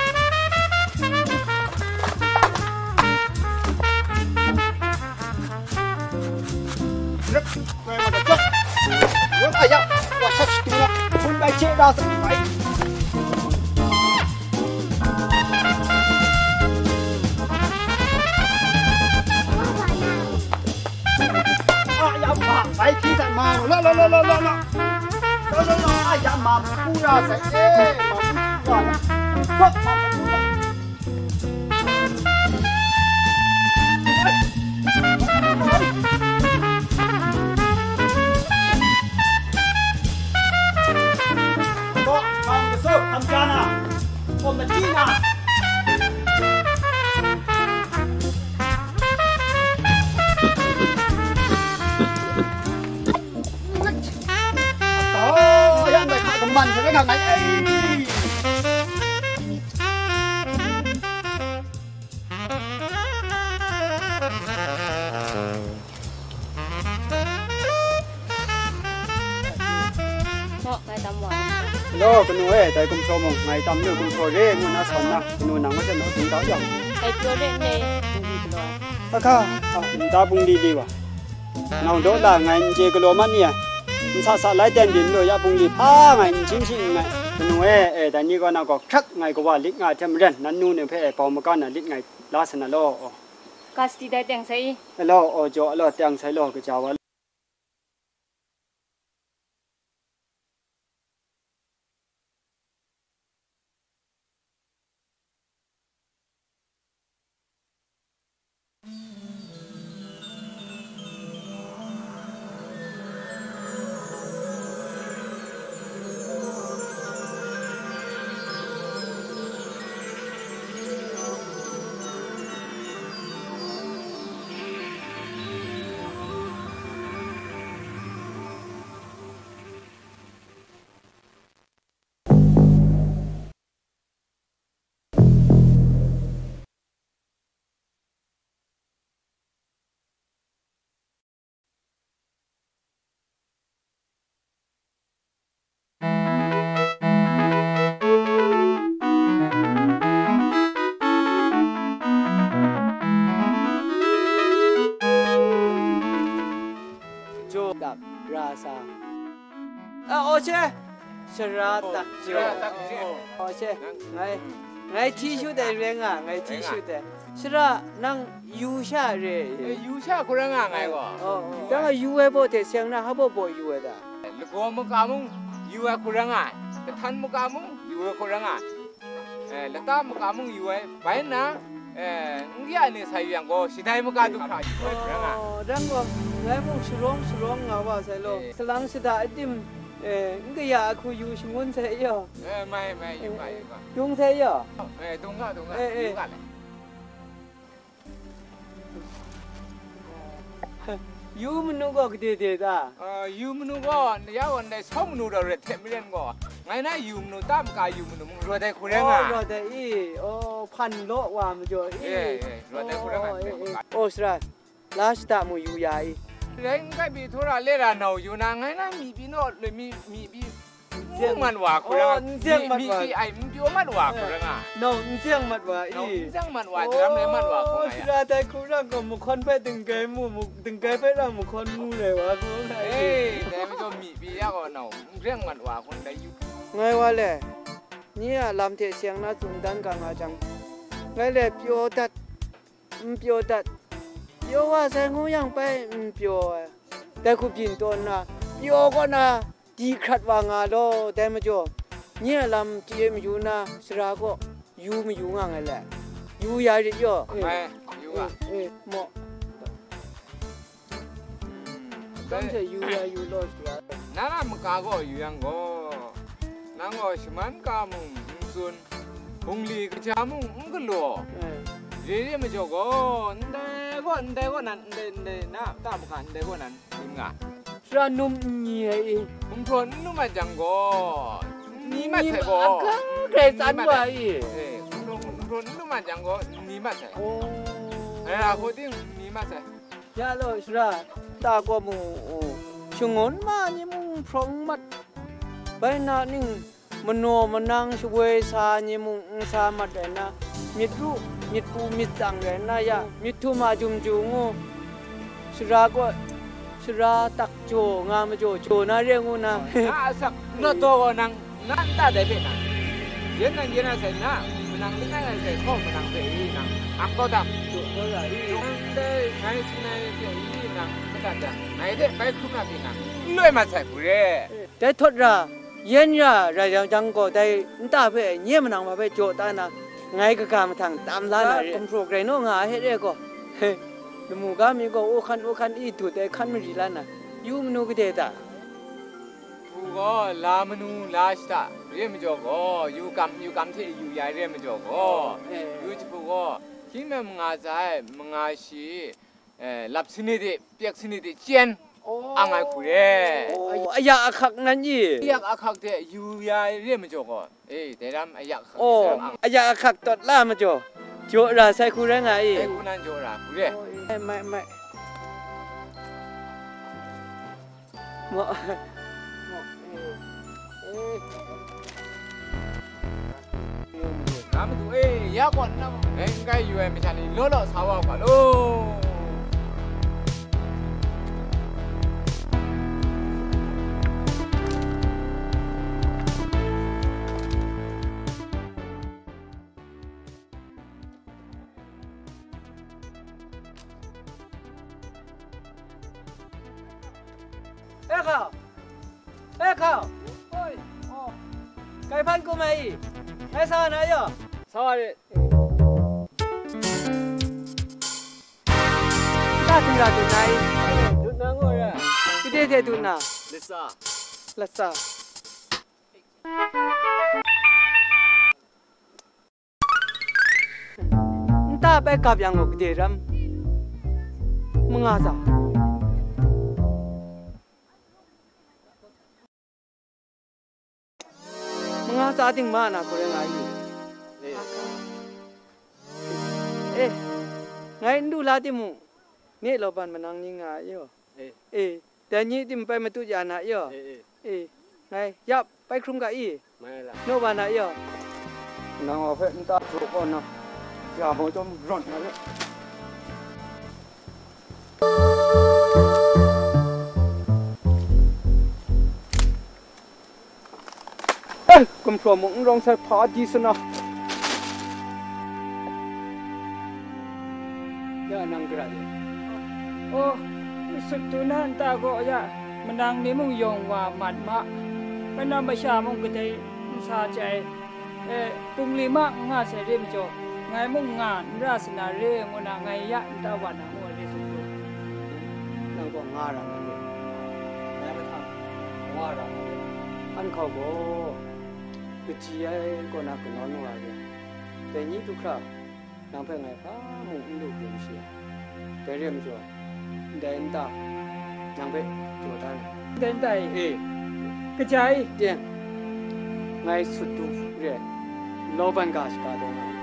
Rep, koi wa kacak. Rep, aya, wa sha shi tu na, bun bai che da sa bai. Aya, wa, bai ki sa ma, la, la, la. La, la, la, aya, ma, pu ra sa, eh, ma, pu ra. Wa, ma, pu ra. Oh, yan bai hka kaman sa rai nga ngai. Ai. Maw, ngai tam wa. Hello, kanu e, dai gumhpraw mung, ngai tam lu gumhpraw re ngu na sawn na, kanu nang masha naw ding tau yang. Ngai pyaw re ne, bungli galaw. Aka, a, nta bungli li wa. Nang daw la ngai n chye galaw mat ni ai. N sa sa lai ten byin law ya bungli hpa ngai n chyin shi n ngai. Kanu e, e, dai ni gaw nang gaw hkrak ngai kawa lit nga ai hte maren, nan nu ni hpe e bau maga na lit ngai la sa na law. Ka sadi dai teng sai i. Alo, o jaw, alo, teng sai law, kaja wa. Jaw dak ra sa. A, o she, shara tak jaw. Shara tak jaw. O she, ngai, ngai hti shut ai rai nga, ngai hti shut ai. Shara, nang yu sha re. Eh, yu sha hku rai nga ngai gaw. Oh, oh. Dang a yu ai baw hte seng na, hpa baw baw yu ai ta? Lagaw maka mung yu ai hku rai nga ai. Lahtan maka mung yu ai hku rai nga ai. Eh, lata maka mung yu ai. Bai nna, eh, n kya ni sa yu yang gaw, shadai maka du hkra yu ai hku rai nga ai. Oh, dang gaw, ngai mung sharawng sharawng nga wa sai law. Eh. Salang shada adim, eh, n kaya ai hku yu shangun sai yaw. Eh, mai, mai, yu ga, yu ga. Dung sai yaw. Eh, dung ga, dung ga. Eh, eh. Yu ga le. Yu manu gaw gade de ta? Ah, yu manu gaw, ya gaw ndai sau manu rau ret hte maren gaw, ngai na yu manu ta maka yu manu mung rawt ai hku rai nga. Oh, rawt ai i. Oh, hpan law wa majaw i. Eh, eh, rawt ai hku rai nga, oh, eh, eh. Oh, sara, la shada mu yu ya i. Rai n kai pyi, htura le ra nau yu na, ngai na myi pyi naw, le myi, myi pyi N zeng mat wa hku rai nga. Oh, n zeng mat wa. Mi, mi, mi ai n pyaw mat wa hku rai nga. Nau n zeng mat wa i. Nau n zeng mat wa, daram rai mat wa hku nga ya. Oh, shara dai hku rai gaw, mahkawn hpe dinggai mu, mu, dinggai hpe rang mahkawn mu rai wa hku nga i. Eh, dai majaw mi pyi ya gaw nau n zeng mat wa hku ndai yu. Ngai wa le, nye a lam hte seng na tsun dan ga nga jang, ngai le pyaw dat, n pyaw dat, pyaw wa sai ngu yang bai n pyaw ai. Dai hku byin taw nna, pyaw kaw na di hkrat wa nga law, dai majaw, nye a lam chye mayu na, sara kaw yu mayu nga ngai le, yu ya rit yaw. Eh, yu nga. Eh, eh, maw. Hmm. Dai hte yu ya yu law, sara. Na na maka gaw yu yang gaw, nang gaw shaman ka mung n tsun, bungli kaja mung n galaw, eh, re re majaw gaw, ndai Gaw ndai gaw nan, ndai, ndai, na ta maka ndai gaw nan, ning nga. Sara num n ni ai i. Gumhpraw n lu mat jang gaw, n ni mat sai gaw. Akang grai tsan wa i. Eh, gumhpraw, gumhpraw n lu mat jang gaw, n ni mat sai. Oh. Eh, a hku ting n ni mat sai. Ya law, sara, ta gaw mu, shangun ma ni mung hprawng mat. Bai na ning, manaw manang shawoi sa ni mung n sa mat rai na, myit ru, myit pu, myit tsang rai na ya, myit htum a jum ju ngu, sara gaw, sara tak jaw nga majaw, jaw na re ngu na. Na asak, na taw gaw nang, na nta dai hpe nang, yen nang yen a sai na, manang langai ngai sai hkaw manang hpe i nang, ak kau dam, jaw kau ra i, nang dai ngai sinai hpe i nang, madat dang, ngai de bai hkrum na tinang, n loi mat sai hku re. Dai htawt ra, yen ra rai yang jang gaw, dai nta hpe nye manang ma hpe jaw ta na, ngai kaga mahtang tam la na re. Gumhpraw grai naw nga a hte re gaw, lamu ga mi gaw, o hkan, o hkan, i dut ai hkan mari la na, yu manu gade ta? Hpu gaw, la manu la shada re majaw gaw, yu kam, yu kam hte yu ya re majaw gaw, eh, yu jahpu gaw, hkying me manga tsa ai, manga shi, eh, lap sini de, pyek sini de, chyen, oh, ang ai hku re. Oh, ayak ahkak nan i? Ayak ahkak de yu ya re majaw gaw, eh, dai ram ayak ahkak, oh, dai ram ang. Ayak ahkak tawt la majaw, jaw ra sai hku rai nga i? Dai hku nan jaw ra hku re. Oh, eh, mai, mai. Ma, ma, eh, eh. Nga madu e, ya gaw nna, ngai n kai yu ai masha ni law law sa wa u ga law. E hkau! E hkau! Oi! Oh! Kai hpan kum ai i? Ngai sa na yaw? Sa wa re. Nta htingga dut na i? Dut na ngaw re. Gade hte dut na? Latsa. Latsa. Nta bai gap yang gaw gade ram? Manga tsa. Manga tsa ting ma na hku rai nga i? Eh, ngai n du la timung, nye law ban manang ni nga ai yaw. Eh. Eh, dai ni tim bai matut ya na yaw. Eh, eh. Eh, ngai, yap, bai hkrum ga i? Mai la. Naw ba na yaw. Nang wa hpe nta jaw kaw na, ya mau chyawm rawn na re. Eh, gumhpraw mung n rawng sai hpa di sa na. Ya nang gara de. Oh, masut du na nta gaw ya, manang ni mung yawng wa mat ma, kanau masha mung kadai n sa jai, e, bungli ma n nga sai re majaw, ngai mung nga n ra sa na re ngu na ngai ya nta wa na ngu ai re sut du. Nang gaw nga ra na re, ngai mahtang wa ra na re. An hkau gaw, kaji ai kaw na kanawn wa ai re, dai ni du hkra, nang hpe ngai hpa mung n lu hkrum shi ai. Dai re ai majaw, ndai nta nang hpe jaw da na. Ndai nta e? E. Kaja e? Teng, ngai sut du re ai, law ban ga shaga taw nga ai.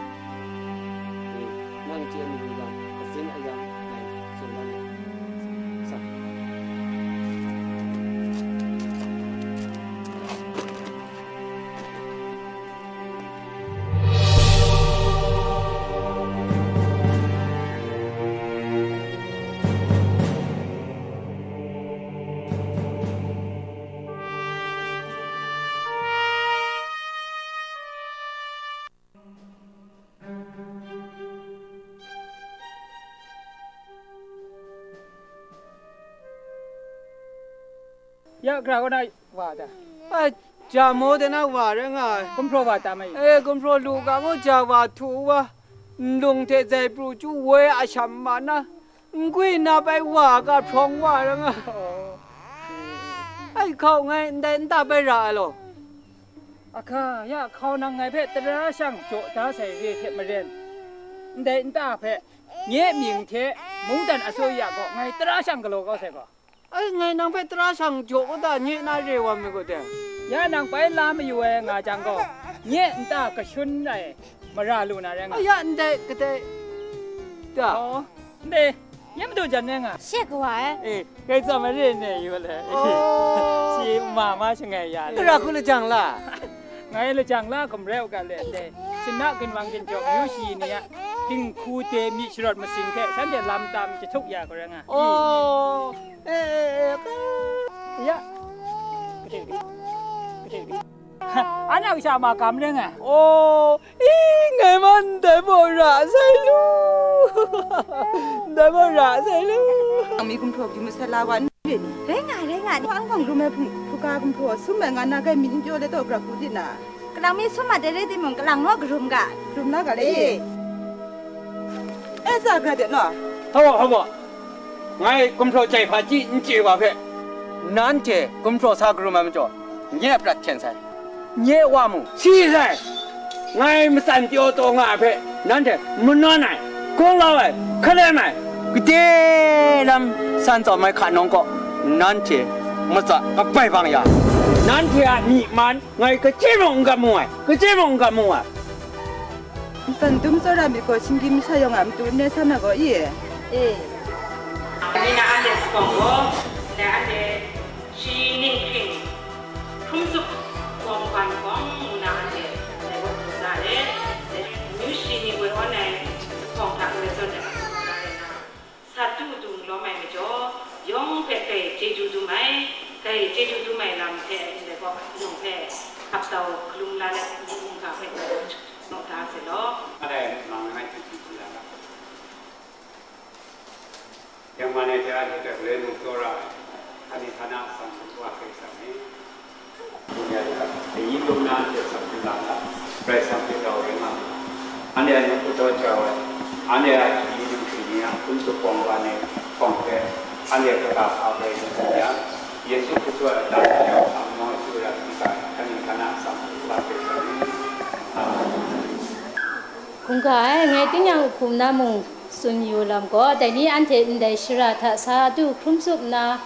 E, nang chye mayu yang, azin ayang ngai tsun dan ai. Sa. Ya, gara kaw na wa ta? Ai, ja maw de na wa rai nga ai. Gumhpraw wa ta mai? E, gumhpraw lu ga ngu ja wa htu wa, nlung hte zai pru chyu woi a sham ma na, ngwi na bai wa ga hprawng wa rai nga. Oh. Ai, hkau ngai ndai nta bai ra ai law. Ahka, ya hkau nang ngai hpe tara shang jaw da sai re hte maren, Ndai nta hpe, nye mying hte mungdan asuya gaw ngai tara shang galaw kau sai gaw. Ai, ngai nang hpe tara shang jaw kau da, nye na re wa mi gaw de. Ya nang bai la mayu ai nga jang gaw, nye nta kashun ai mara lu na rai nga. Aya, ndai kadai da. Oh, ndai, nye madu jan rai nga. She kawa ai. Eh, kai tsam ai re ne yu le. Oh. Shi ma ma shangai ya le. Kara hku lajang la. Ngai lajang la hkum rai u ga le ndai. Shana ginwang ginjawng yu shi ni a, dinghku de myi sharawt masing hte shanhte lam tam jahtuk ya gaw rai nga. Oh. Eh, eh, eh, ka. Ya. Kade, kade, kade. Anang sha ma kam rai nga. Oh, i, ngai man ndai baw ra sai lu. Ndai baw ra sai lu. Ang mi gumhpraw di masat la wa n re ni? Rai nga, rai nga ni. Ang bang rum ai hpung, hpuga gumhpraw sum ai nga na kai mi n pyaw le taw, brak pu di na. Kalang mi sum mat ai rai timung, kalang naw karum ga. Karum na ga le. Eh. E, za grai de naw. Hpa wa, hpa wa. Ngai gumhpraw jai hpaji n chye wa hpe, nanhte gumhpraw sa karum ai majaw, nye a prat hten sai. Nye wa mu. Si sai. Ngai matsan pyaw taw nga ai hpe, nanhte manawn ai, gunglau ai, hkalem ai. Gade lam san tsawm ai hka nawng kaw, nanhte matsa kabai bang ya. Nanhte a myi man ngai kaji mung n kam mu ai, kaji mung n kam mu ai. Ntsan dum tsawra myit gaw, shinggyim masha yawng a matu n rai san ai gaw i? E. Ni na anhte sa gaw, ndai anhte shi ning hkring hkrum tsup gawng ban gawng ngu na anhte ndai gaw hkrum na re, amyu shi ni woi awn ai zuphpawng hta n rai zawn ai hkrum na re na. Sa du dung lawm ai majaw, yawng hpe kai chyeju dum ai, kai chyeju dum ai lam hte ndai gaw, yawng hpe hkap tau hkalum la let, mungga hpe naw da sai law. Alai, mang ngai chyeju dum la ga. Yang man ai hte a hte galoi mung tsawra ai, hkani hkana atsam hku wa hkrai sang ai. Hpung ya ya, dayi lum na anhte asak hpring lam hta, Karai Kasang hpe grau rai nga mu. Anhte a nawku daw jau ai, anhte a dayi dinghpring ni a hkrum tsup gawng ban ai hpawng hpe, anhte hkra hpa bai yu yang, Yesu Hkristu a lata hta yawng hkam nawng ai hku ra hkungga ai, hkani hkana atsam hku la hkrai sa ai. Amen. Hkungga ai, ngai tinang hkum na mung tsun yu lam gaw, dai ni anhte ndai shara hta sa du hkrum tsup nna,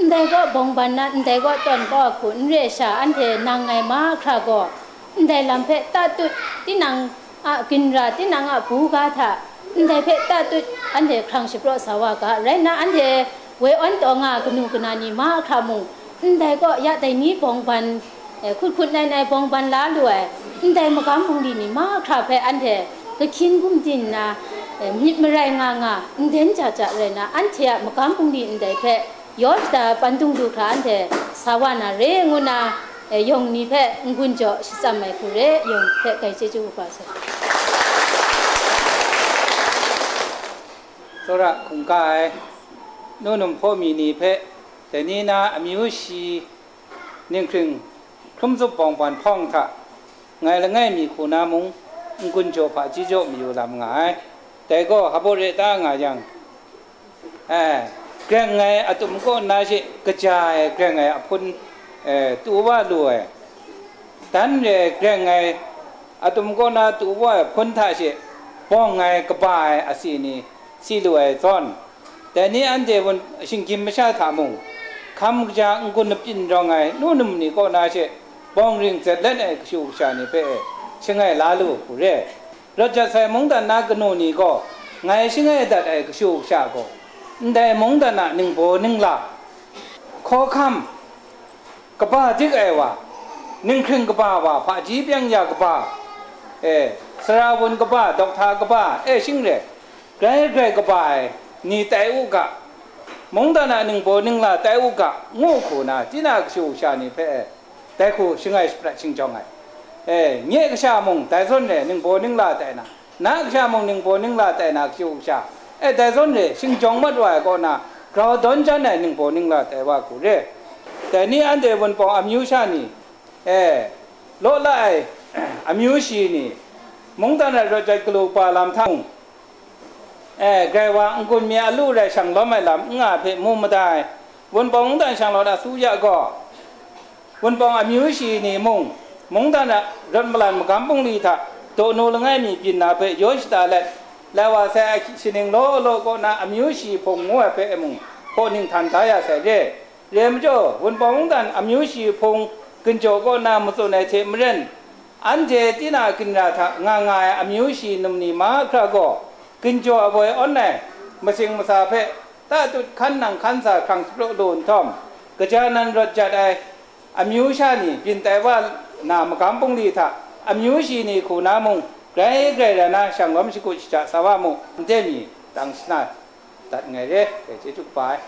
ndai kaw bawng ban na, ndai kaw tawn kau a hku n re sha, anhte nang ngai mahkra gaw, ndai lam hpe tatut, tinang a ginra, tinang a buga hta, ndai hpe tatut, anhte hkrang shapraw sa wa ga, rai nna, anhte woi awn taw nga kanu kana ni mahkra mung, ndai kaw ya dai ni bawng ban, eh, hkut hkut nai nai bawng ban la lu ai, ndai magam bungli ni mahkra hpe anhte kahkyin gumdin nna, eh, myit marai nga nga, nden ja ja rai nna, anhte a magam bungli ndai hpe, yaw shada pandung du hkra anhte sa wa na re ngu na, eh, yawng ni hpe n-gun jaw shatsam ai hku re, yawng hpe grai chyeju kaba sai. Tsawra hkungga ai, nu num hpaw mi ni hpe, dai ni na amyu shi, ninghkring hkrum tsup bawng ban hpawng hta, ngai langai mi hku na mung, n-gun jaw hpaji jaw mayu lam nga ai. Dai gaw hpa re ta nga yang, eh, greng ai atum kaw na she kaja ai greng ai ahpun, eh, tu wa lu ai. Dan re ai greng ai atum kaw na tu wa ai hpun hta she bawng ai kaba ai asi ni si lu ai zawn, dai ni anhte wun shinggyim masha hta mung, hkam kaja n-gun lapyin rawng ai nu num ni kaw na she bawng ring zet let ai kashu kasha ni hpe shangai la lu hku re. Rawt jat sai mungdan na kanu ni gaw, ngai shangai dat ai kashu kasha gaw, ndai mungdan a ningbaw ningla, hkawhkam, kaba dik ai wa, ninghkring kaba wa, hpaji pyeng ya kaba, e, sara wun kaba, dawk hta kaba, e, shing re, grai grai kaba ai ni tai u ga, mungdan a ningbaw ningla tai u ga, ngu hku na, tinang a kashu kasha ni hpe, e, dai hku shangai shaprat shingjawng ai. E, nye kasha mung dai zawn re ningbaw ningla tai na, na kasha mung ningbaw ningla tai na kashu kasha, e, dai zawn re shingjawng mat wa ai kaw na, grau dawn jan ai ningbaw ningla tai wa hku re. Dai ni anhte Wunpawng amyu sha ni, e, law la ai amyu shi ni, mungdan ai rawt jat galu pa lam hta mung, e, grai wa n-gun mi a lu rai shang lawm ai lam n nga hpe mu mada ai. Wunpawng mungdan shanglawt a su ya gaw, Wunpawng amyu shi ni mung, mungdan a rawt malan magam bungli hta dawnu langai mi byin na hpe yaw shada let, Lai wa sai a hkying law law kaw na amyu shi hpung ngu ai hpe mung hkaw ning htan da ya sai re. Re ai majaw, Wunpawng mungdan amyu shi hpung ginjaw kaw na matsun ai hte maren, anhte tinang a ginra hta nga nga ai amyu shi num ni mahkra gaw, ginjaw aboi awn ai masing masa hpe tatut hkan nang hkan sa hkrang shapraw lu nhtawm, kaja nan rawt jat ai amyu sha ni byin tai wa na magam bungli hta amyu shi ni hku na mung, grai grai rai na shanglawm shagu shaja sa wa mu, nde mi tang shana dat nngai re, dai chyeju kaba ai.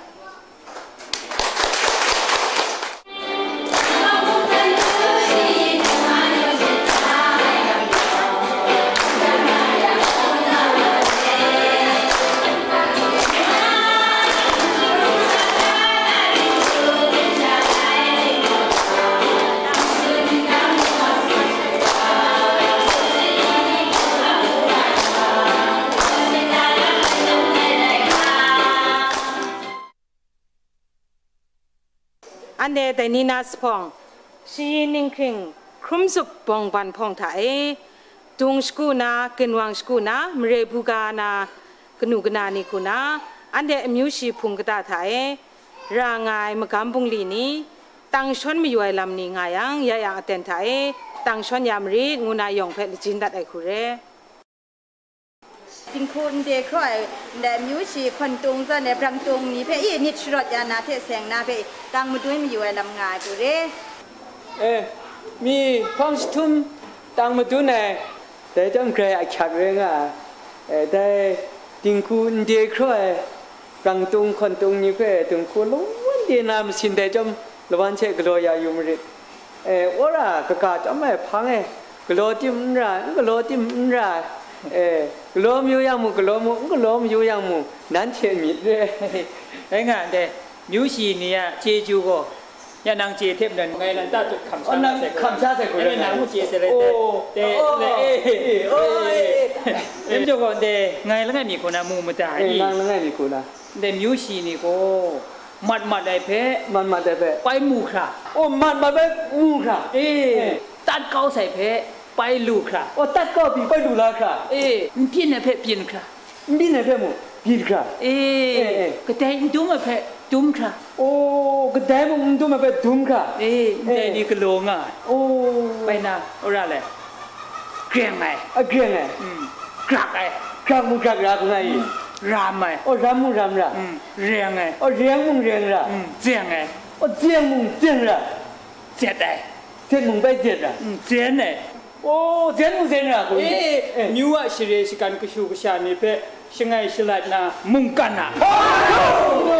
Anhte dai ni na jahpawng, shayi ninghkring hkrum zup bawng ban hpawng hta e, dung shagu na, ginwang shagu na, mare buga na, kanu kana ni hku na, anhte amyu shi hpung kata hta e, ra nga ai magam bungli ni, tang shawn mayu ai lam ni nga yang, ya yang aten hta e, tang shawn ya marit, ngu na yawng hpe lajin dat ai hku re. Dinghku nde hkraw ai ndai amyu shi hkawn tung zawn ai brang tung ni hpe i myit sharawt ya na hte seng na hpe i tang madun mayu ai lam nga ai hku re. E, mi hpang jahtum tang madun ai, dai chyawm grai ahkyak rai nga ai. E, dai dinghku nde hkraw ai brang tung hkawn tung ni hpe dinghku lawang de na masin dai chyawm lawan hte galaw ya yu marit. E, wora kaga chyawm ai hpang e, galaw tim n ra, n galaw tim n ra, e, galaw mayu yang mu, galaw mu, n galaw mayu yang mu, nanhte myit re. Rai nga ndai, myu shi ni a chyeju gaw, ya nang chye hte maren ngai nan tatut hkam sha nang sai hkam sha sai hku rai nang mu chye sai rai. Oh, te, oh, te, oh, eh, eh, eh, eh. Rai majaw gaw, ndai ngai langai mi hku na mu mada i? Nang langai mi hku na? Ndai myu shi ni gaw, mat mat ai hpe, mat mat ai hpe, pai mu hkra. Oh, mat mat ai hpe mu hkra. E, eh, tat kau sai hpe, pai lu hkra. Oh, tat kau pyi pai lu la hkra. E, n byin ai hpe byin hkra. N byin ai hpe mung byin hkra. E, eh, eh, kadai n dum ai hpe dum hkra. Oh, kadai mung n dum ai hpe dum hkra. E, ndai, eh, ni galaw nga ai. Oh. Pai na, wora le. Greng ai. A greng ai. Mm. Grak ai. Grak mung grak ra hku nga i? Mm. Ram ai. Oh, ram mung ram ra. Mm. Reng ai. Oh, reng mung reng ra. Mm. Zeng ai. Oh, zeng mung zeng ra. Zet ai. Zet mung bai zet ra. Mm. Zen ai. Oh, zen mung zen ra hku i? Eh, eh, eh. Myu a share shagan kashu kasha ni hpe shangai shalat na mungkan a. Oh!